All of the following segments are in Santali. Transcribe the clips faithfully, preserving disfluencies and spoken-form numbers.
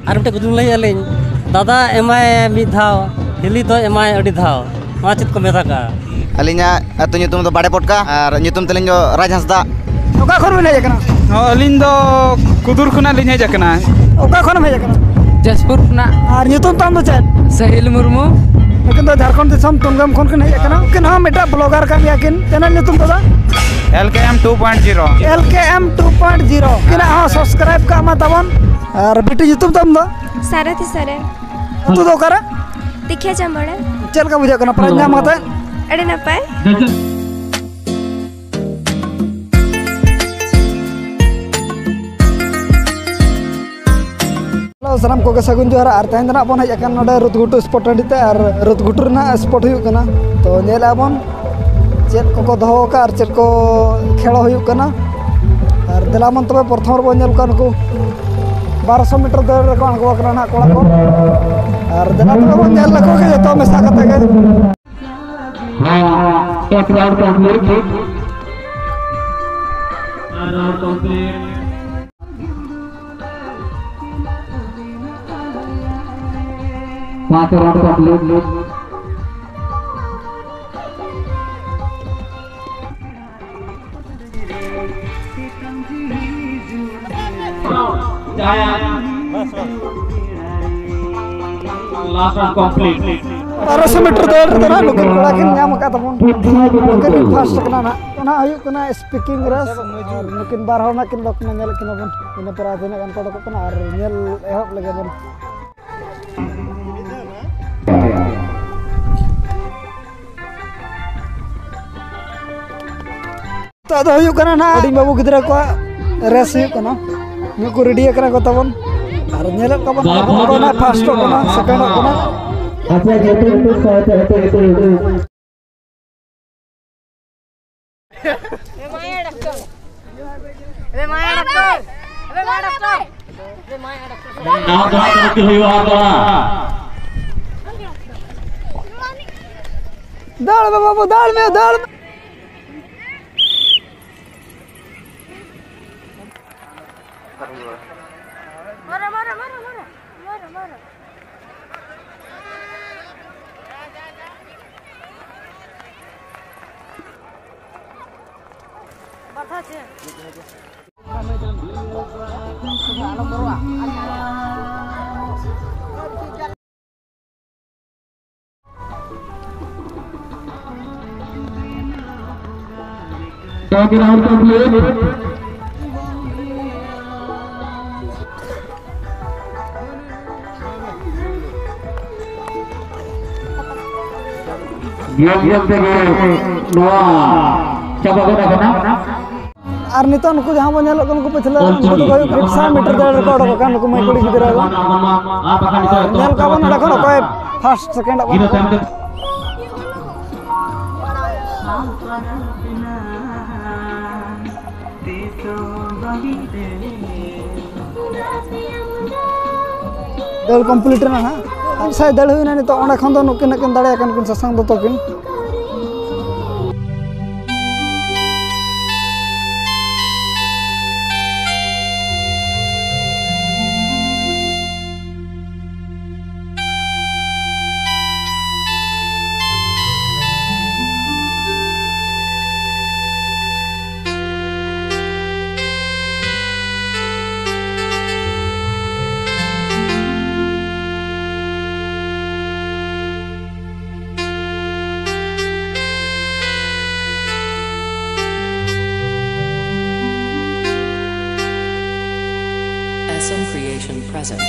ᱟᱨ ᱢᱤᱫᱴᱮᱡ ᱠᱩᱫᱩᱢ ᱞᱟᱹᱭᱮᱫᱼᱟ ᱞᱤᱧ, ᱫᱟᱫᱟ ᱮᱢᱟᱭ ᱢᱤᱫ ᱫᱷᱟᱣ, ᱦᱤᱞᱤ ᱫᱚ ᱮᱢᱟᱭ ᱟᱹᱰᱤ ᱫᱷᱟᱣ, ᱱᱚᱣᱟ ᱪᱮᱫ ᱠᱚ ᱢᱮᱛᱟ ᱠᱟᱜᱼᱟ? ᱟᱹᱞᱤᱧᱟᱜ ᱟᱹᱛᱩ ᱧᱩᱛᱩᱢ ᱫᱚ ᱵᱟᱲᱮ ᱯᱚᱴᱠᱟ ᱟᱨ ᱧᱩᱛᱩᱢ ᱛᱟᱹᱞᱤᱧ ᱫᱚ ᱨᱟᱡᱽ ᱦᱟᱸᱥᱫᱟ᱾ ᱚᱠᱟ ᱠᱷᱚᱱ ᱵᱤᱱ ᱦᱮᱡ ᱟᱠᱟᱱᱟ? ᱦᱚᱸ, ᱟᱹᱞᱤᱧ ᱫᱚ ᱠᱩᱫᱩᱨ ᱠᱷᱚᱱᱟᱜ ᱞᱤᱧ ᱦᱮᱡ ᱟᱠᱟᱱᱟ᱾ ᱚᱠᱟ ᱠᱷᱚᱱᱮᱢ ᱦᱮᱡ ᱟᱠᱟᱱᱟ? ᱡᱟᱡᱽᱯᱩᱨ ᱠᱷᱚᱱᱟᱜ᱾ ᱟᱨ ᱧᱩᱛᱩᱢ ᱛᱟᱢ ᱫᱚ ᱪᱮᱫ? ᱥᱟᱦᱤᱞ ᱢᱩᱨᱢᱩ᱾ ᱱᱩᱠᱤᱱ ᱫᱚ ᱡᱷᱟᱲᱠᱷᱚᱸᱰ ᱫᱤᱥᱚᱢ ᱛᱩᱱᱜᱟᱹᱢ ᱠᱷᱚᱱ ᱠᱤᱱ ᱦᱮᱡ ᱟᱠᱟᱱᱟ᱾ ᱩᱱᱠᱤᱱ ᱦᱚᱸ ᱢᱤᱫᱴᱟᱝ ᱵᱞᱚᱜᱟᱨ ᱠᱟᱱ ᱜᱮᱭᱟ ᱠᱤᱱ᱾ ᱪᱮᱱᱮᱞ ᱧᱩᱛᱩᱢ ᱫᱚ? ᱮᱞ ᱠᱮ ᱮᱢ ᱴᱩ ᱯᱚᱭᱮᱱᱴ ᱡᱤᱨᱳ᱾ ᱮᱞ ᱠᱮ ᱮᱢ ᱴᱩ ᱯᱚᱭᱮᱱᱴ ᱡᱤᱨᱳ᱾ ᱩᱱᱠᱤᱱᱟᱜ ᱦᱚᱸ ᱥᱟᱵᱥᱠᱨᱟᱭᱤᱵ ᱠᱟᱜ ᱢᱟ ᱛᱟᱵᱚᱱ᱾ ᱟᱨ ᱵᱤᱴᱤ ᱧᱩᱛᱩᱢ ᱛᱟᱢ ᱫᱚ? ᱥᱟᱨᱚᱛᱷᱤ ᱥᱚᱨᱮᱱ᱾ ᱟᱹᱛᱩ ᱫᱚ ᱚᱠᱟᱨᱮ? ᱛᱤᱠᱷᱤᱭᱟ ᱪᱟᱢᱵᱚᱲᱟ᱾ ᱪᱮᱫ ᱞᱮᱠᱟ ᱵᱩᱡᱷᱟᱹᱜ ᱠᱟᱱᱟ ᱯᱨᱟᱭᱤᱡᱽ ᱧᱟᱢ ᱠᱟᱛᱮ? ᱟᱹᱰᱤ ᱱᱟᱯᱟᱭ᱾ ᱦᱮᱞᱳ, ᱥᱟᱱᱟᱢ ᱠᱚᱜᱮ ᱥᱟᱹᱜᱩᱱ ᱡᱚᱦᱟᱨ᱾ ᱟᱨ ᱛᱮᱦᱮᱧ ᱫᱚ ᱱᱟᱜ ᱵᱚᱱ ᱦᱮᱡ ᱟᱠᱟᱱ ᱱᱚᱰᱮ ᱨᱩᱛᱜᱷᱩᱴᱩ ᱥᱯᱳᱨᱴ ᱴᱟᱺᱰᱤ ᱛᱮ, ᱟᱨ ᱨᱩᱛᱜᱷᱩᱴᱩ ᱨᱮᱱᱟᱜ ᱥᱯᱳᱨᱴ ᱦᱩᱭᱩᱜ ᱠᱟᱱᱟ᱾ ᱛᱚ ᱧᱮᱞᱮᱜᱼᱟ ᱵᱚᱱ ᱪᱮᱫ ᱠᱚᱠᱚ ᱫᱚᱦᱚ ᱟᱠᱟᱫ ᱟᱨ ᱪᱮᱫ ᱠᱚ ᱠᱷᱮᱞ ᱦᱩᱭᱩᱜ ᱠᱟᱱᱟ᱾ ᱟᱨ ᱫᱮᱞᱟ ᱵᱚᱱ ᱛᱚᱵᱮ ᱯᱨᱚᱛᱷᱚᱢ ᱨᱮᱵᱚᱱ ᱧᱮᱞ ᱠᱚᱣᱟ ᱱᱩᱠᱩ ᱵᱟᱨᱚᱥᱚ ᱢᱤᱴᱟᱨ ᱫᱟᱹᱲ ᱨᱮᱠᱚ ᱟᱬᱜᱚ ᱟᱠᱟᱱᱟ ᱱᱟᱜ ᱠᱚᱲᱟ ᱠᱚ᱾ ᱟᱨ ᱫᱮᱞᱟ ᱛᱚᱵᱮ ᱵᱚᱱ ᱧᱮᱞ ᱞᱮᱠᱚ ᱜᱮ ᱡᱚᱛᱚ ᱢᱮᱥᱟ ᱠᱟᱛᱮ ᱜᱮ᱾ ᱦᱮᱸ, ᱮᱠ ᱨᱟᱣᱩᱱᱰ ᱠᱚᱢᱯᱞᱤᱴ᱾ ᱟᱨ ᱨᱟᱣᱩᱱᱰ ᱠᱚᱢᱯᱞᱤᱴ᱾ ᱯᱟᱸᱪ round complete. Last round complete. ᱵᱟᱨᱚᱥᱚ ᱢᱤᱴᱟᱨ ᱫᱟᱹᱲ ᱨᱮᱫᱚ ᱱᱟᱜ ᱱᱩᱠᱤᱱ ᱠᱚᱲᱟ ᱠᱤᱱ ᱧᱟᱢ ᱟᱠᱟᱫ ᱛᱟᱵᱚᱱ᱾ ᱱᱩᱠᱤᱱ ᱠᱤᱱ ᱯᱷᱟᱥᱴ ᱠᱟᱱᱟ ᱱᱟᱜ᱾ ᱚᱱᱟ ᱦᱩᱭᱩᱜ ᱠᱟᱱᱟ ᱥᱯᱤᱠᱤᱝ ᱨᱮᱥ᱾ ᱟᱨ ᱱᱩᱠᱤᱱ ᱵᱟᱨ ᱦᱚᱲ ᱱᱟᱜ ᱠᱤᱱ ᱚᱰᱚᱠ ᱠᱟᱱᱟ, ᱧᱮᱞᱮᱫ ᱠᱤᱱᱟ ᱵᱚᱱ᱾ ᱤᱱᱟᱹ ᱯᱚᱨᱮ ᱟᱨ ᱛᱤᱱᱟᱹᱜ ᱜᱟᱱ ᱠᱚ ᱚᱰᱚᱠᱚᱜ ᱠᱟᱱᱟ ᱟᱨ ᱧᱮᱞ ᱮᱦᱚᱵ ᱞᱮᱜᱮ ᱵᱚᱱ᱾ ᱱᱤᱛᱚᱜ ᱫᱚ ᱦᱩᱭᱩᱜ ᱠᱟᱱᱟ ᱱᱟᱦᱟᱜ ᱦᱩᱰᱤᱧ ᱵᱟᱹᱵᱩ ᱜᱤᱫᱽᱨᱟᱹ ᱠᱚᱣᱟᱜ ᱨᱮᱥ ᱦᱩᱭᱩᱜ ᱠᱟᱱᱟ᱾ ᱱᱩᱠᱩ ᱨᱮᱰᱤ ᱟᱠᱟᱱᱟ ᱠᱚ ᱛᱟᱵᱚᱱ᱾ ᱟᱨ ᱧᱮᱞᱮᱫ ᱠᱚᱣᱟ ᱵᱚᱱ, ᱚᱠᱚᱭ ᱱᱟᱦᱟᱜ ᱯᱷᱟᱥᱴᱚᱜ ᱠᱟᱱᱟ, ᱥᱮᱠᱮᱱᱰᱚᱜ ᱠᱟᱱᱟ᱾ ᱫᱟᱣ ᱫᱚ ᱦᱟᱸᱜ ᱛᱟᱨᱟᱠᱤ ᱦᱩᱭᱩᱜᱼᱟ ᱦᱟᱸᱜ ᱫᱚ ᱦᱟᱸᱜ᱾ ᱫᱟᱹᱲ ᱢᱮ ᱵᱟᱹᱵᱩ, ᱫᱟᱹᱲ ᱢᱮ, ᱫᱟᱹᱲ ᱢᱮ᱾ ᱢᱟᱨᱟ, ᱢᱟᱨᱟ, ᱢᱟᱨᱟ, ᱢᱟᱨᱟ᱾ ᱧᱮᱞ ᱧᱮᱞ ᱛᱮᱜᱮ ᱱᱚᱣᱟ ᱪᱟᱵᱟ ᱜᱚᱫ ᱟᱠᱟᱱᱟ᱾ ᱟᱨ ᱱᱤᱛᱚᱜ ᱱᱩᱠᱩ ᱡᱟᱦᱟᱸ ᱵᱚᱱ ᱧᱮᱞᱚᱜ ᱠᱟᱱᱟ, ᱱᱩᱠᱩ ᱯᱟᱹᱪᱷᱞᱟᱹ ᱱᱩᱠᱩ ᱫᱚᱠᱚ ᱦᱩᱭᱩᱜ ᱠᱟᱱᱟ ᱥᱟᱭ ᱢᱤᱴᱟᱨ ᱫᱟᱹᱲ ᱨᱮᱠᱚ ᱚᱰᱚᱠ ᱟᱠᱟᱱ ᱱᱩᱠᱩ ᱢᱟᱹᱭ ᱠᱩᱲᱤ ᱜᱤᱫᱽᱨᱟᱹ ᱠᱚ᱾ ᱟᱨ ᱧᱮᱞ ᱠᱚᱣᱟ ᱵᱚᱱ ᱱᱚᱰᱮ ᱠᱷᱚᱱ ᱚᱠᱚᱭ ᱯᱷᱟᱥᱴ ᱥᱮᱠᱮᱱᱰᱚᱜ ᱠᱟᱱᱟ᱾ ᱫᱟᱹᱲ ᱠᱚᱢᱯᱞᱤᱴ ᱮᱱᱟ ᱦᱟᱸᱜ᱾ ᱟᱨ ᱥᱟᱭ ᱫᱟᱹᱲ ᱦᱩᱭᱱᱟ᱾ ᱱᱤᱛᱚᱜ ᱚᱸᱰᱮ ᱠᱷᱚᱱ ᱫᱚ ᱱᱩᱠᱤᱱ ᱦᱟᱸᱜ ᱠᱤᱱ ᱫᱟᱲᱮᱭᱟᱜ ᱠᱟᱱ ᱠᱤᱱ ᱥᱟᱥᱟᱝ ᱫᱚᱛᱚ ᱠᱤᱱ᱾ S M Creation present.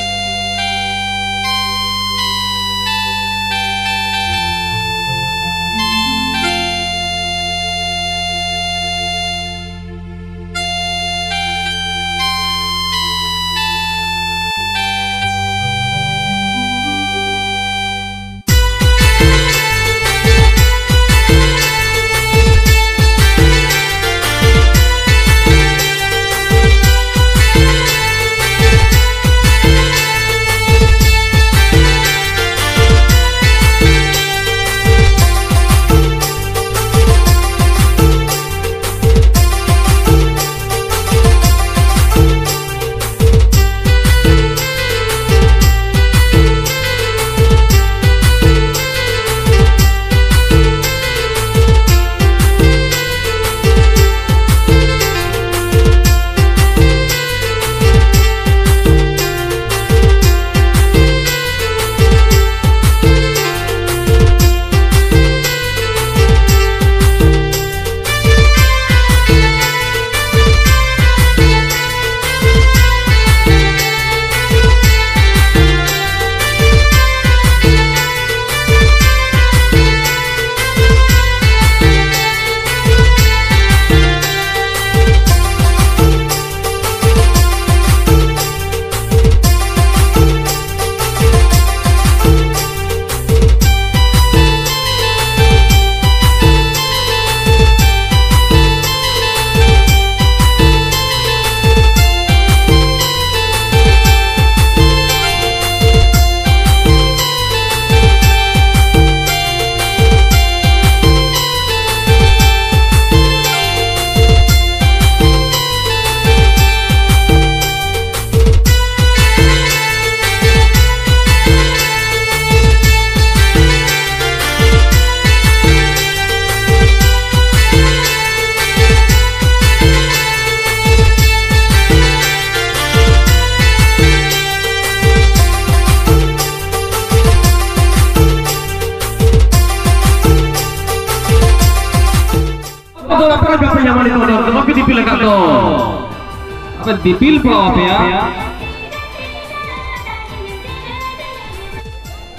ᱫᱤᱯᱤᱞ ᱯᱟᱣ ᱟᱯᱮᱭᱟ᱾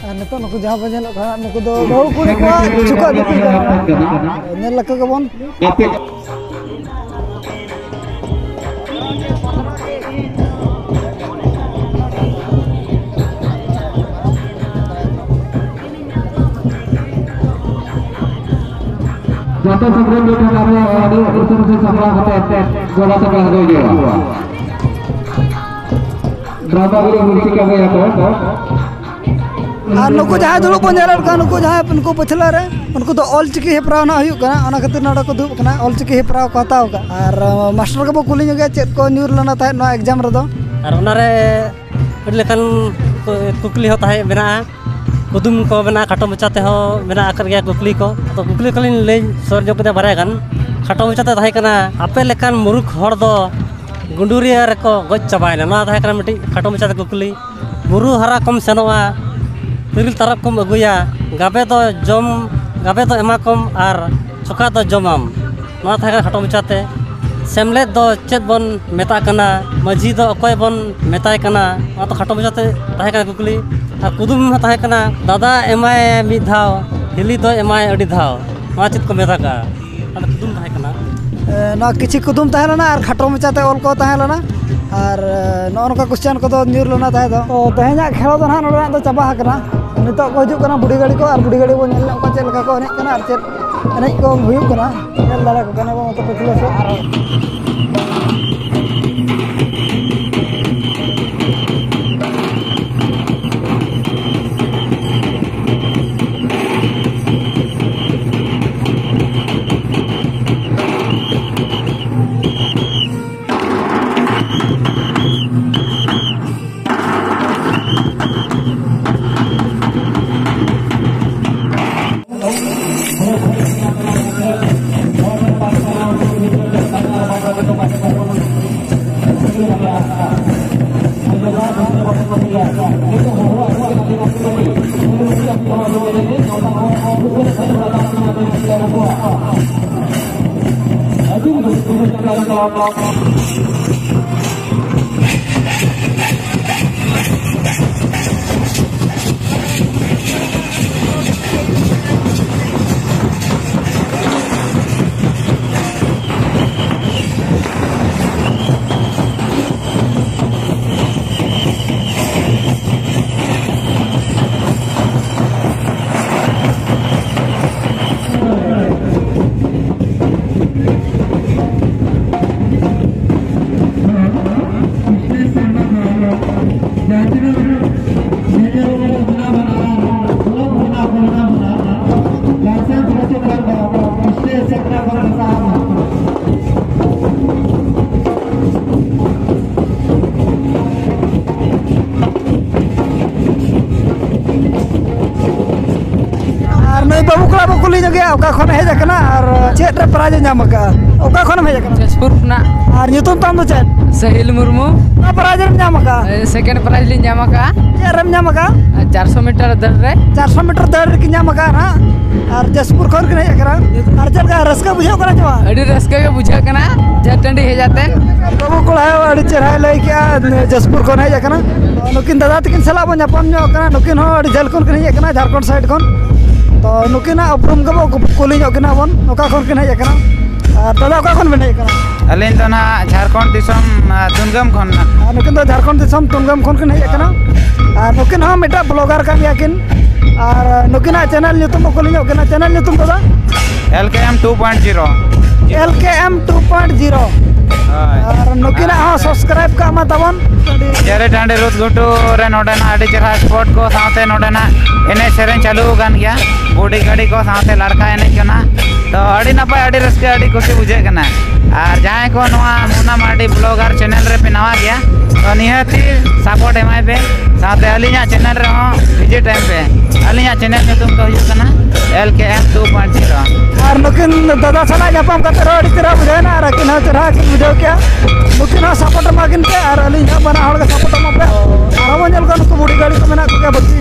ᱟᱨ ᱱᱤᱛᱚᱜ ᱱᱩᱠᱩ ᱡᱟᱦᱟᱸ ᱵᱚᱱ ᱧᱮᱞᱚᱜ ᱠᱟᱱᱟ, ᱱᱩᱠᱩ ᱫᱚ ᱵᱟᱹᱦᱩ ᱠᱩᱲᱤ ᱠᱚᱣᱟᱜ ᱪᱩᱠᱟᱹᱜ ᱫᱤᱯᱤᱞ ᱠᱟᱱᱟ᱾ ᱧᱮᱞ ᱞᱮᱠᱚ ᱜᱮᱵᱚᱱ᱾ ᱡᱚᱛᱚ ᱥᱟᱯᱲᱟᱣ ᱡᱚᱛᱚ ᱠᱟᱹᱢᱤ ᱟᱹᱰᱤ ᱩᱥᱟᱹᱨᱟ ᱥᱮ ᱥᱟᱯᱲᱟᱣ ᱠᱟᱛᱮ ᱜᱚᱲᱚ ᱥᱚᱯᱚᱦᱚᱫ ᱟᱹᱜᱩᱭ ᱦᱩᱭᱩᱜᱼᱟ᱾ ᱰᱨᱟᱢᱟ ᱜᱩᱨᱩ ᱢᱩᱨᱥᱤ ᱠᱟᱹᱢᱤᱭᱟ ᱠᱚ᱾ ᱟᱨ ᱱᱩᱠᱩ ᱡᱟᱦᱟᱸᱭ ᱫᱩᱲᱩᱵ ᱵᱚᱱ ᱧᱮᱞᱮᱫ ᱠᱚᱣᱟ, ᱱᱩᱠᱩ ᱡᱟᱦᱟᱸᱭ ᱱᱩᱠᱩ ᱯᱟᱹᱪᱷᱞᱟᱹ ᱨᱮ, ᱩᱱᱠᱩ ᱫᱚ ᱚᱞ ᱪᱤᱠᱤ ᱦᱮᱯᱨᱟᱣ ᱱᱟᱜ ᱦᱩᱭᱩᱜ ᱠᱟᱱᱟ, ᱚᱱᱟ ᱠᱷᱟᱹᱛᱤᱨ ᱱᱚᱰᱮ ᱠᱚ ᱫᱩᱲᱩᱵ ᱠᱟᱱᱟ᱾ ᱚᱞ ᱪᱤᱠᱤ ᱦᱮᱯᱨᱟᱣ ᱠᱚ ᱦᱟᱛᱟᱣ ᱠᱟᱜᱼᱟ᱾ ᱟᱨ ᱢᱟᱥᱴᱟᱨ ᱠᱚᱵᱚ ᱠᱩᱞᱤ ᱧᱚᱜᱮᱭᱟ ᱪᱮᱫ ᱠᱚ ᱧᱩᱨ ᱞᱮᱱᱟ ᱛᱟᱦᱮᱸᱫ ᱱᱚᱣᱟ ᱮᱠᱡᱟᱢ ᱨᱮᱫᱚ᱾ ᱟᱨ ᱚᱱᱟᱨᱮ ᱟᱹᱰᱤ ᱞᱮᱠᱟᱱ ᱠᱩ-, ᱠᱩᱠᱞᱤ ᱦᱚᱸ ᱛᱟᱦᱮᱸ ᱢᱮᱱᱟᱜᱼᱟ, ᱠᱩᱫᱩᱢ ᱠᱚ ᱢᱮᱱᱟᱜᱼᱟ, ᱠᱷᱟᱴᱚ ᱢᱟᱪᱷᱟ ᱛᱮᱦᱚᱸ ᱢᱮᱱᱟᱜ ᱟᱠᱟᱫ ᱜᱮᱭᱟ ᱠᱩᱠᱞᱤ ᱠᱚ᱾ ᱟᱫᱚ ᱠᱩᱠᱞᱤ ᱠᱚᱞᱤᱧ ᱞᱟᱹᱭ ᱥᱚᱫᱚᱨ ᱧᱚᱜ ᱠᱮᱫᱟ ᱵᱟᱨᱭᱟ ᱜᱟᱱ᱾ ᱠᱷᱟᱴᱚ ᱢᱟᱪᱷᱟ ᱛᱮ ᱛᱟᱦᱮᱸ ᱠᱟᱱᱟ, ᱟᱯᱮ ᱞᱮᱠᱟᱱ ᱢᱩᱨᱩᱠᱷ ᱦᱚᱲ ᱫᱚ ᱜᱩᱸᱰᱩᱨᱤᱭᱟᱹ ᱨᱮᱠᱚ ᱜᱚᱡ ᱪᱟᱵᱟᱭᱮᱱᱟ? ᱱᱚᱣᱟ ᱛᱟᱦᱮᱸ ᱠᱟᱱᱟ ᱢᱤᱫᱴᱤᱡ ᱠᱷᱟᱴᱚ ᱢᱟᱪᱷᱟ ᱛᱮ ᱠᱩᱠᱞᱤ᱾ ᱵᱩᱨᱩ ᱦᱟᱨᱟ ᱠᱚᱢ ᱥᱮᱱᱚᱜᱼᱟ, ᱛᱤᱨᱤᱞ ᱛᱟᱨᱚᱵ ᱠᱚᱢ ᱟᱹᱜᱩᱭᱟ, ᱜᱟᱵᱮ ᱫᱚ ᱡᱚᱢ, ᱜᱟᱵᱮ ᱫᱚ ᱮᱢᱟ ᱠᱚᱢ ᱟᱨ ᱪᱷᱚᱠᱟ ᱫᱚ ᱡᱚᱢᱟᱢ᱾ ᱱᱚᱣᱟ ᱛᱟᱦᱮᱸ ᱠᱟᱱᱟ ᱠᱷᱟᱴᱚ ᱢᱟᱪᱷᱟᱛᱮ᱾ ᱥᱮᱢᱞᱮᱫ ᱫᱚ ᱪᱮᱫ ᱵᱚᱱ ᱢᱮᱛᱟᱜ ᱠᱟᱱᱟ? ᱢᱟᱹᱡᱷᱤ ᱫᱚ ᱚᱠᱚᱭ ᱵᱚᱱ ᱢᱮᱛᱟᱭ ᱠᱟᱱᱟ? ᱱᱚᱣᱟ ᱫᱚ ᱠᱷᱟᱴᱚ ᱢᱟᱪᱷᱟᱛᱮ ᱛᱟᱦᱮᱸ ᱠᱟᱱᱟ ᱠᱩᱠᱞᱤ᱾ ᱟᱨ ᱠᱩᱫᱩᱢ ᱦᱚᱸ ᱛᱟᱦᱮᱸ ᱠᱟᱱᱟ, ᱫᱟᱫᱟ ᱮᱢᱟᱭ ᱢᱤᱫ ᱫᱷᱟᱣ, ᱦᱤᱞᱤ ᱫᱚ ᱮᱢᱟᱭ ᱟᱹᱰᱤ ᱫᱷᱟᱣ᱾ ᱱᱚᱣᱟ ᱪᱮᱫ ᱠᱚ ᱢᱮᱛᱟᱜᱼᱟ? ᱚᱱᱟ ᱠᱩᱫᱩᱢ ᱛᱟᱦᱮᱸ ᱠᱟᱱᱟ᱾ ᱮ, ᱱᱚᱣᱟ ᱠᱤᱪᱷᱤ ᱠᱩᱫᱩᱢ ᱛᱟᱦᱮᱸ ᱞᱮᱱᱟ ᱟᱨ ᱠᱷᱟᱴᱚ ᱢᱟᱪᱷᱟᱛᱮ ᱚᱞ ᱠᱚ ᱛᱟᱦᱮᱸ ᱞᱮᱱᱟ᱾ ᱟᱨ, ᱮ, ᱱᱚᱜᱼᱚ ᱱᱚᱝᱠᱟ ᱠᱚᱥᱪᱮᱱ ᱠᱚᱫᱚ ᱧᱩᱨ ᱞᱮᱱᱟ ᱛᱟᱦᱮᱸ ᱫᱚ᱾ ᱛᱚ, ᱛᱮᱦᱮᱧᱟᱜ ᱠᱷᱮᱞᱟ ᱫᱚ ᱱᱟᱦᱟᱜ ᱱᱚᱰᱮᱱᱟᱜ ᱫᱚ ᱪᱟᱵᱟ ᱟᱠᱟᱱᱟ᱾ ᱱᱤᱛᱚᱜ ᱠᱚ ᱦᱤᱡᱩᱜ ᱠᱟᱱᱟ ᱵᱩᱰᱷᱤ ᱜᱟᱹᱲᱤ ᱠᱚ, ᱟᱨ ᱵᱩᱰᱷᱤ ᱜᱟᱹᱲᱤ ᱵᱚᱱ ᱧᱮᱞ ᱧᱚᱜ ᱠᱚᱣᱟ ᱪᱮᱫ ᱞᱮᱠᱟ ᱠᱚ ᱮᱱᱮᱡ ᱠᱟᱱᱟ ᱟᱨ ᱪᱮᱫ ᱮᱱᱮᱡ ᱠᱚ ᱦᱩᱭᱩᱜ ᱠᱟᱱᱟ᱾ ᱧᱮᱞ ᱫᱟᱲᱮ ᱠᱚ ᱠᱟᱱᱟ ᱵᱚᱱ ᱱᱚᱛᱮ ᱯᱟᱹᱪᱷᱞᱟᱹ ᱥᱮᱫ᱾ ᱟᱨ ᱱᱩᱭ ᱵᱟᱹᱵᱩ ᱠᱚᱲᱟ ᱵᱚ ᱠᱩᱞᱤ ᱧᱚᱜᱮᱭᱟ, ᱚᱠᱟ ᱠᱷᱚᱱ ᱦᱮᱡ ᱟᱠᱟᱱᱟ ᱟᱨ ᱪᱮᱫ ᱨᱮ ᱯᱨᱟᱭᱤᱡᱽ ᱮ ᱧᱟᱢ ᱟᱠᱟᱫᱼᱟ? ᱚᱠᱟ ᱠᱷᱚᱱᱮᱢ ᱦᱮᱡ ᱟᱠᱟᱱᱟ? ᱡᱟᱡᱽᱯᱩᱨ ᱠᱷᱚᱱᱟᱜ᱾ ᱟᱨ ᱧᱩᱛᱩᱢ ᱛᱟᱢ ᱫᱚ ᱪᱮᱫ? ᱥᱟᱦᱤᱞ ᱢᱩᱨᱢᱩ᱾ ᱚᱠᱟ ᱯᱨᱟᱭᱤᱡᱽ ᱨᱮᱢ ᱧᱟᱢ ᱟᱠᱟᱫᱼᱟ? ᱥᱮᱠᱮᱱᱰ ᱯᱨᱟᱭᱤᱡᱽ ᱞᱤᱧ ᱧᱟᱢ ᱟᱠᱟᱫᱼᱟ᱾ ᱪᱮᱫ ᱨᱮᱢ ᱧᱟᱢ ᱟᱠᱟᱫᱼᱟ? ᱪᱟᱨᱥᱚ ᱢᱤᱴᱟᱨ ᱫᱟᱹᱲ ᱨᱮ᱾ ᱪᱟᱨᱥᱚ ᱢᱤᱴᱟᱨ ᱫᱟᱹᱲ ᱨᱮᱠᱤᱱ ᱧᱟᱢ ᱟᱠᱟᱫᱼᱟ ᱱᱟᱦᱟᱜ᱾ ᱟᱨ ᱡᱟᱡᱽᱯᱩᱨ ᱠᱷᱚᱱ ᱠᱤᱱ ᱦᱮᱡ ᱟᱠᱟᱱᱟ᱾ ᱟᱨ ᱪᱮᱫ ᱞᱮᱠᱟ ᱨᱟᱹᱥᱠᱟᱹ ᱵᱩᱡᱷᱟᱹᱜ ᱠᱟᱱᱟ ᱪᱮ ᱵᱟᱝ? ᱟᱹᱰᱤ ᱨᱟᱹᱥᱠᱟᱹ ᱜᱮ ᱵᱩᱡᱷᱟᱹᱜ ᱠᱟᱱᱟ, ᱡᱷᱟᱹᱴᱟᱹᱰᱤ ᱦᱮᱡ ᱟᱛᱮᱱ᱾ ᱵᱟᱹᱵᱩ ᱠᱚᱲᱟ ᱦᱚᱸ ᱟᱹᱰᱤ ᱪᱮᱦᱨᱟᱭ ᱞᱟᱹᱭ ᱠᱮᱜᱼᱟ, ᱡᱟᱡᱽᱯᱩᱨ ᱠᱷᱚᱱ ᱦᱮᱡ ᱟᱠᱟᱱᱟ᱾ ᱱᱩᱠᱤᱱ ᱫᱟᱫᱟ ᱛᱟᱹᱠᱤᱱ ᱥᱟᱞᱟᱜ ᱵᱚᱱ ᱧᱟᱯᱟᱢ ᱧᱚᱜ ᱠᱟᱱᱟ᱾ ᱱᱩᱠᱤᱱ ᱦᱚᱸ ᱟᱹᱰᱤ ᱡᱷᱟᱹᱞ ᱠᱷᱚᱱ ᱠᱤᱱ ᱦᱮᱡ ᱟᱠᱟᱱᱟ, ᱡᱷᱟᱲᱠᱷᱚᱸᱰ ᱥᱟᱭᱤᱰ ᱠᱷᱚᱱ᱾ ᱛᱚ ᱱᱩᱠᱤᱱᱟᱜ ᱩᱯᱨᱩᱢ ᱜᱮᱵᱚ ᱠᱩᱞᱤ ᱧᱚᱜ ᱠᱤᱱᱟ ᱵᱚᱱ, ᱚᱠᱟ ᱠᱷᱚᱱ ᱠᱤᱱ ᱦᱮᱡ ᱟᱠᱟᱱᱟ? ᱟᱨ ᱫᱟᱫᱟ, ᱚᱠᱟ ᱠᱷᱚᱱ ᱵᱮᱱ ᱦᱮᱡ ᱟᱠᱟᱱᱟ? ᱟᱹᱞᱤᱧ ᱫᱚ ᱱᱟᱦᱟᱜ ᱡᱷᱟᱲᱠᱷᱚᱸᱰ ᱫᱤᱥᱚᱢ, ᱟ, ᱛᱩᱱᱜᱟᱹᱢ ᱠᱷᱚᱱ᱾ ᱟᱨ ᱱᱩᱠᱤᱱ ᱫᱚ ᱡᱷᱟᱲᱠᱷᱚᱸᱰ ᱫᱤᱥᱚᱢ ᱛᱩᱱᱜᱟᱹᱢ ᱠᱷᱚᱱ ᱠᱤᱱ ᱦᱮᱡ ᱟᱠᱟᱱᱟ᱾ ᱟᱨ ᱱᱩᱠᱤᱱ ᱦᱚᱸ ᱢᱤᱫᱴᱟᱝ ᱵᱞᱚᱜᱟᱨ ᱠᱟᱱ ᱜᱮᱭᱟ ᱠᱤᱱ᱾ ᱟᱨ ᱱᱩᱠᱤᱱᱟᱜ ᱪᱮᱱᱮᱞ ᱧᱩᱛᱩᱢ ᱵᱚ ᱠᱩᱞᱤ ᱧᱚᱜ ᱠᱤᱱᱟ᱾ ᱪᱮᱱᱮᱞ ᱧᱩᱛᱩᱢ ᱫᱟᱫᱟ? L K M two point zero. L K M two point zero. ᱦᱳᱭ᱾ ᱟᱨ ᱱᱩᱠᱤᱱᱟᱜ ᱦᱚᱸ ᱥᱟᱵᱥᱠᱨᱟᱭᱤᱵ ᱠᱟᱜ ᱢᱟ ᱛᱟᱵᱚᱱ᱾ ᱡᱮᱨᱮ ᱴᱟᱺᱰᱤ ᱨᱩᱫᱽ ᱜᱷᱩᱴᱩ ᱨᱮ ᱱᱚᱰᱮᱱᱟᱜ ᱟᱹᱰᱤ ᱪᱮᱦᱨᱟ ᱥᱯᱚᱴ ᱠᱚ ᱥᱟᱶᱛᱮ ᱱᱚᱰᱮᱱᱟᱜ ᱮᱱᱮᱡ ᱥᱮᱨᱮᱧ ᱪᱟᱹᱞᱩ ᱟᱠᱟᱱ ᱜᱮᱭᱟ᱾ ᱵᱩᱰᱷᱤ ᱜᱟᱹᱰᱤ ᱠᱚ ᱥᱟᱶᱛᱮ ᱞᱟᱲᱠᱟ ᱮᱱᱮᱡ ᱠᱟᱱᱟ᱾ ᱛᱚ ᱟᱹᱰᱤ ᱱᱟᱯᱟᱭ, ᱟᱹᱰᱤ ᱨᱟᱹᱥᱠᱟᱹ, ᱟᱹᱰᱤ ᱠᱩᱥᱤ ᱵᱩᱡᱷᱟᱹᱜ ᱠᱟᱱᱟ᱾ ᱟᱨ ᱡᱟᱦᱟᱸᱭ ᱠᱚ ᱱᱚᱣᱟ ᱢᱩᱱᱟ ᱢᱟᱨᱰᱤ ᱵᱞᱚᱜᱟᱨ ᱪᱮᱱᱮᱞ ᱨᱮ ᱯᱮ ᱱᱟᱣᱟ ᱜᱮᱭᱟ, ᱛᱚ ᱱᱤᱦᱟᱹᱛᱤ ᱥᱟᱯᱳᱨᱴ ᱮᱢᱟᱭ ᱯᱮ, ᱥᱟᱶᱛᱮ ᱟᱹᱞᱤᱧᱟᱜ ᱪᱮᱱᱮᱞ ᱨᱮᱦᱚᱸ ᱵᱷᱤᱡᱤᱴ ᱮᱢ ᱯᱮ᱾ ᱟᱹᱞᱤᱧᱟᱜ ᱪᱮᱱᱮᱞ ᱧᱩᱛᱩᱢ ᱫᱚ ᱦᱩᱭᱩᱜ ᱠᱟᱱᱟ L K M two point zero. ᱟᱨ ᱱᱩᱠᱤᱱ ᱫᱟᱫᱟ ᱥᱟᱞᱟᱜ ᱧᱟᱯᱟᱢ ᱠᱟᱛᱮ ᱨᱮᱦᱚᱸ ᱟᱹᱰᱤ ᱪᱮᱦᱨᱟ ᱵᱩᱡᱷᱟᱹᱣ ᱮᱱᱟ, ᱟᱨ ᱟᱹᱠᱤᱱ ᱦᱚᱸ ᱪᱮᱦᱨᱟ ᱠᱤᱱ ᱵᱩᱡᱷᱟᱹᱣ ᱠᱮᱜᱼᱟ᱾ ᱱᱩᱠᱤᱱ ᱦᱚᱸ ᱥᱟᱯᱳᱨᱴ ᱮᱢᱟ ᱠᱤᱱ ᱯᱮ, ᱟᱨ ᱟᱹᱞᱤᱧ ᱦᱚᱸ ᱵᱟᱱᱟ ᱦᱚᱲ ᱜᱮ ᱥᱟᱯᱳᱨᱴ ᱮᱢᱟ ᱯᱮ᱾ ᱟᱨᱦᱚᱸ ᱵᱚᱱ ᱧᱮᱞ ᱠᱚᱣᱟ ᱱᱩᱠᱩ ᱵᱩᱰᱷᱤ ᱜᱟᱹᱰᱤ ᱠᱚ ᱢᱮᱱᱟᱜ ᱠᱚᱜᱮᱭᱟ ᱵᱟᱹᱠᱤ᱾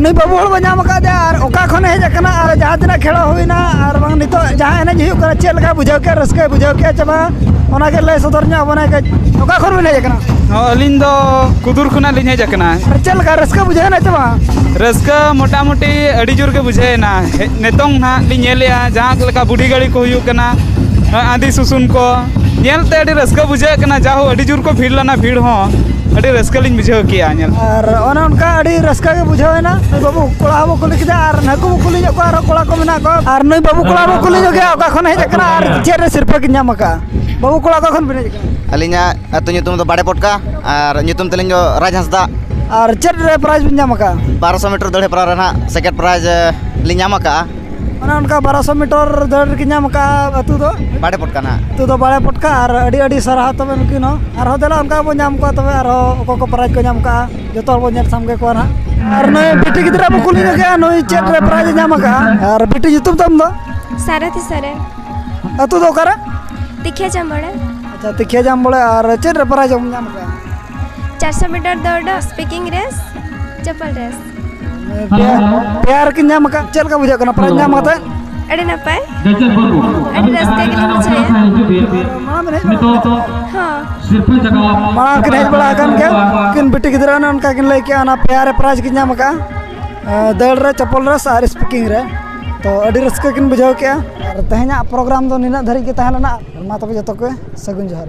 ᱱᱩᱭ ᱵᱟᱹᱵᱩ ᱦᱚᱲ ᱵᱚ ᱧᱟᱢ ᱟᱠᱟᱫᱮᱭᱟ, ᱟᱨ ᱚᱠᱟ ᱠᱷᱚᱱᱮ ᱦᱮᱡ ᱟᱠᱟᱱᱟ, ᱟᱨ ᱡᱟᱦᱟᱸ ᱛᱤᱱᱟᱹᱜ ᱠᱷᱮᱞᱟ ᱦᱩᱭᱱᱟ, ᱟᱨ ᱵᱟᱝ ᱱᱤᱛᱚᱜ ᱡᱟᱦᱟᱸ ᱮᱱᱮᱡ ᱦᱩᱭᱩᱜ ᱠᱟᱱᱟ, ᱪᱮᱫ ᱞᱮᱠᱟ ᱵᱩᱡᱷᱟᱹᱣ ᱠᱮᱫᱼᱟ, ᱨᱟᱹᱥᱠᱟᱹᱭ ᱵᱩᱡᱷᱟᱹᱣ ᱠᱮᱫᱼᱟ ᱪᱮ ᱵᱟᱝ, ᱚᱱᱟᱜᱮ ᱞᱟᱹᱭ ᱥᱚᱫᱚᱨ ᱧᱚᱜ ᱟᱵᱚᱱᱟᱭ ᱠᱟᱹᱡ᱾ ᱚᱠᱟ ᱠᱷᱚᱱ ᱵᱤᱱ ᱦᱮᱡ ᱟᱠᱟᱱᱟ? ᱦᱚᱸ, ᱟᱹᱞᱤᱧ ᱫᱚ ᱠᱩᱫᱩᱨ ᱠᱷᱚᱱᱟᱜ ᱞᱤᱧ ᱦᱮᱡ ᱟᱠᱟᱱᱟ᱾ ᱟᱨ ᱪᱮᱫ ᱞᱮᱠᱟ ᱨᱟᱹᱥᱠᱟᱹ ᱵᱩᱡᱷᱟᱹᱣ ᱮᱱᱟ ᱪᱮ ᱵᱟᱝ? ᱨᱟᱹᱥᱠᱟᱹ ᱢᱚᱴᱟᱢᱩᱴᱤ ᱟᱹᱰᱤ ᱡᱳᱨ ᱜᱮ ᱵᱩᱡᱷᱟᱹᱣ ᱮᱱᱟ᱾ ᱦᱮᱡ, ᱱᱤᱛᱚᱝ ᱱᱟᱦᱟᱜ ᱞᱤᱧ ᱧᱮᱞᱮᱜᱼᱟ, ᱡᱟᱦᱟᱸ ᱞᱮᱠᱟ ᱵᱩᱰᱷᱤ ᱜᱟᱹᱲᱤ ᱠᱚ ᱦᱩᱭᱩᱜ ᱠᱟᱱᱟ, ᱟᱸᱫᱤ ᱥᱩᱥᱩᱱ ᱠᱚ, ᱧᱮᱞᱛᱮ ᱟᱹᱰᱤ ᱨᱟᱹᱥᱠᱟᱹ ᱵᱩᱡᱷᱟᱹᱜ ᱠᱟᱱᱟ᱾ ᱡᱟᱦᱳ, ᱟᱹᱰᱤ ᱡᱳᱨ ᱠᱚ ᱵᱷᱤᱲ ᱞᱮᱱᱟ, ᱵᱷᱤᱲ ᱦᱚᱸ ᱟᱹᱰᱤ ᱨᱟᱹᱥᱠᱟᱹ ᱞᱤᱧ ᱵᱩᱡᱷᱟᱹᱣ ᱠᱮᱜᱼᱟ ᱧᱮᱞ᱾ ᱟᱨ ᱚᱱᱮ ᱚᱱᱠᱟ ᱟᱹᱰᱤ ᱨᱟᱹᱥᱠᱟᱹ ᱜᱮ ᱵᱩᱡᱷᱟᱹᱣ ᱮᱱᱟ᱾ ᱱᱩᱭ ᱵᱟᱹᱵᱩ ᱠᱚᱲᱟ ᱦᱚᱸᱵᱚ ᱠᱩᱞᱤ ᱠᱮᱫᱟ, ᱟᱨ ᱱᱟᱹᱠᱩ ᱵᱚ ᱠᱩᱞᱤ ᱧᱚᱜ ᱠᱚᱣᱟ, ᱟᱨᱦᱚᱸ ᱠᱚᱲᱟ ᱠᱚ ᱢᱮᱱᱟᱜ ᱠᱚᱣᱟ᱾ ᱟᱨ ᱱᱩᱭ ᱵᱟᱹᱵᱩ ᱠᱚᱲᱟ ᱵᱚ ᱠᱩᱞᱤ ᱧᱚᱜ ᱜᱮᱭᱟ, ᱚᱠᱟ ᱠᱷᱚᱱ ᱦᱮᱡ ᱟᱠᱟᱱᱟ ᱟᱨ ᱪᱮᱫ ᱨᱮ ᱥᱤᱨᱯᱟᱹ ᱠᱤᱱ ᱧᱟᱢ ᱟᱠᱟᱫᱼᱟ? ᱵᱟᱹᱵᱩ ᱠᱚᱲᱟ, ᱚᱠᱟ ᱠᱷᱚᱱ ᱵᱤᱱ ᱦᱮᱡ ᱟᱠᱟᱱᱟ? ᱟᱹᱞᱤᱧᱟᱜ ᱟᱹᱛᱩ ᱧᱩᱛᱩᱢ ᱫᱚ ᱵᱟᱲᱮ ᱯᱚᱴᱠᱟ ᱟᱨ ᱧᱩᱛᱩᱢ ᱛᱟᱹᱞᱤᱧ ᱫᱚ ᱨᱟᱡᱽ ᱦᱟᱸᱥᱫᱟ᱾ ᱟᱨ ᱪᱮᱫ ᱨᱮ ᱯᱨᱟᱭᱤᱡᱽ ᱵᱤᱱ ᱧᱟᱢ ᱟᱠᱟᱫᱼᱟ? ᱵᱟᱨᱚᱥᱚ ᱢᱤᱴᱟᱨ ᱫᱟᱹᱲ ᱦᱮᱯᱨᱟᱣ ᱨᱮ ᱱᱟᱦᱟᱜ ᱥᱮᱠᱮᱱᱰ ᱯᱨᱟᱭᱤᱡᱽ, ᱮ, ᱞᱤᱧ ᱧᱟᱢ ᱟᱠᱟᱫᱼᱟ᱾ ᱚᱱᱮ ᱚᱱᱠᱟ ᱵᱟᱨᱚᱥᱚ ᱢᱤᱴᱟᱨ ᱫᱟᱹᱲ ᱨᱮᱠᱤᱱ ᱧᱟᱢ ᱟᱠᱟᱫᱼᱟ ᱟᱹᱛᱩ ᱫᱚ? ᱵᱟᱲᱮ ᱯᱚᱴᱠᱟ ᱱᱟᱦᱟᱜ᱾ ᱟᱹᱛᱩ ᱫᱚ ᱵᱟᱲᱮ ᱯᱚᱴᱠᱟ, ᱟᱨ ᱟᱹᱰᱤ ᱟᱹᱰᱤ ᱥᱟᱨᱦᱟᱣ ᱛᱟᱵᱮᱱ ᱱᱩᱠᱤᱱ ᱦᱚᱸ᱾ ᱟᱨᱦᱚᱸ ᱫᱮᱞᱟ ᱚᱱᱠᱟ ᱵᱚᱱ ᱧᱟᱢ ᱠᱚᱣᱟ ᱛᱚᱵᱮ, ᱟᱨᱦᱚᱸ ᱚᱠᱚᱭ ᱠᱚ ᱯᱨᱟᱭᱤᱡᱽ ᱠᱚ ᱧᱟᱢ ᱟᱠᱟᱫᱼᱟ, ᱡᱚᱛᱚ ᱦᱚᱲ ᱵᱚᱱ ᱧᱮᱞ ᱥᱟᱢᱜᱮ ᱠᱚᱣᱟ ᱱᱟᱦᱟᱜ᱾ ᱟᱨ ᱱᱩᱭ ᱵᱤᱴᱤ ᱜᱤᱫᱽᱨᱟᱹ ᱵᱚ ᱠᱩᱞᱤ ᱧᱚᱜᱮᱭᱟ, ᱱᱩᱭ ᱪᱮᱫ ᱨᱮ ᱯᱨᱟᱭᱤᱡᱽ ᱮ ᱧᱟᱢ ᱟᱠᱟᱫᱼᱟ? ᱟᱨ ᱵᱤᱴᱤ, ᱧᱩᱛᱩᱢ ᱛᱟᱢ ᱫᱚ? ᱥᱟᱨᱚᱛᱷᱤ ᱥᱚᱨᱮᱱ᱾ ᱟᱹᱛᱩ ᱫᱚ ᱚᱠᱟᱨᱮ? ᱛᱤᱠᱷᱤᱭᱟ ᱡᱟᱢᱵᱚᱲᱮ᱾ ᱟᱪᱪᱷᱟ, ᱛᱤᱠᱷᱤᱭᱟ ᱡᱟᱢᱵᱚᱲᱮ᱾ ᱟᱨ ᱪᱮᱫ ᱨᱮ ᱯᱨᱟᱭᱤᱡᱽ ᱮᱢ ᱧᱟᱢ ᱟᱠᱟᱫᱼᱟ? ᱪᱟᱨᱥᱚ ᱢᱤᱴᱟᱨ ᱫᱟᱹᱲ, ᱥᱯᱤᱠᱤᱝ ᱨᱮᱥ, ᱪᱟᱯᱚᱞ ᱨᱮᱥ᱾ ᱯᱮᱭᱟ, ᱯᱮᱭᱟ ᱨᱮᱠᱤᱱ ᱧᱟᱢ ᱟᱠᱟᱫ᱾ ᱪᱮᱫ ᱞᱮᱠᱟ ᱵᱩᱡᱷᱟᱹᱜ ᱠᱟᱱᱟ ᱯᱨᱟᱭᱤᱡᱽ ᱧᱟᱢ ᱠᱟᱛᱮ? ᱟᱹᱰᱤ ᱱᱟᱯᱟᱭ, ᱟᱹᱰᱤ ᱨᱟᱹᱥᱠᱟᱹ ᱜᱮᱞᱤᱧ ᱵᱩᱡᱷᱟᱹᱣᱮᱫᱼᱟ᱾ ᱢᱟᱲᱟᱝ ᱵᱤᱱ ᱦᱮᱡ ᱵᱟᱲᱟ ᱟᱠᱟᱱᱟ? ᱦᱚᱸ᱾ ᱢᱟᱲᱟᱝ ᱠᱤᱱ ᱦᱮᱡ ᱵᱟᱲᱟ ᱟᱠᱟᱱ ᱜᱮᱭᱟ᱾ ᱩᱱᱠᱤᱱ ᱵᱤᱴᱤ ᱜᱤᱫᱽᱨᱟᱹ ᱚᱱᱮ ᱚᱱᱠᱟ ᱠᱤᱱ ᱞᱟᱹᱭ ᱠᱮᱜᱼᱟ, ᱚᱱᱟ ᱯᱮᱭᱟ ᱨᱮ ᱯᱨᱟᱭᱤᱡᱽ ᱠᱤᱱ ᱧᱟᱢ ᱟᱠᱟᱫᱼᱟ᱾ ᱮᱸ, ᱫᱟᱹᱲ ᱨᱮ, ᱪᱟᱯᱚᱞ ᱨᱮᱥ ᱟᱨ ᱥᱯᱤᱠᱤᱝ ᱨᱮ᱾ ᱛᱚ, ᱟᱹᱰᱤ ᱨᱟᱹᱥᱠᱟᱹ ᱠᱤᱱ ᱵᱩᱡᱷᱟᱹᱣ ᱠᱮᱜᱼᱟ᱾ ᱟᱨ ᱛᱮᱦᱮᱧᱟᱜ ᱯᱨᱳᱜᱨᱟᱢ ᱫᱚ ᱱᱤᱱᱟᱹᱜ ᱫᱷᱟᱹᱨᱤᱡ ᱜᱮ ᱛᱟᱦᱮᱸ ᱞᱮᱱᱟ᱾ ᱢᱟ ᱛᱚᱵᱮ ᱡᱚᱛᱚ ᱠᱚ ᱥᱟᱹᱜᱩᱱ ᱡᱚᱦᱟᱨ᱾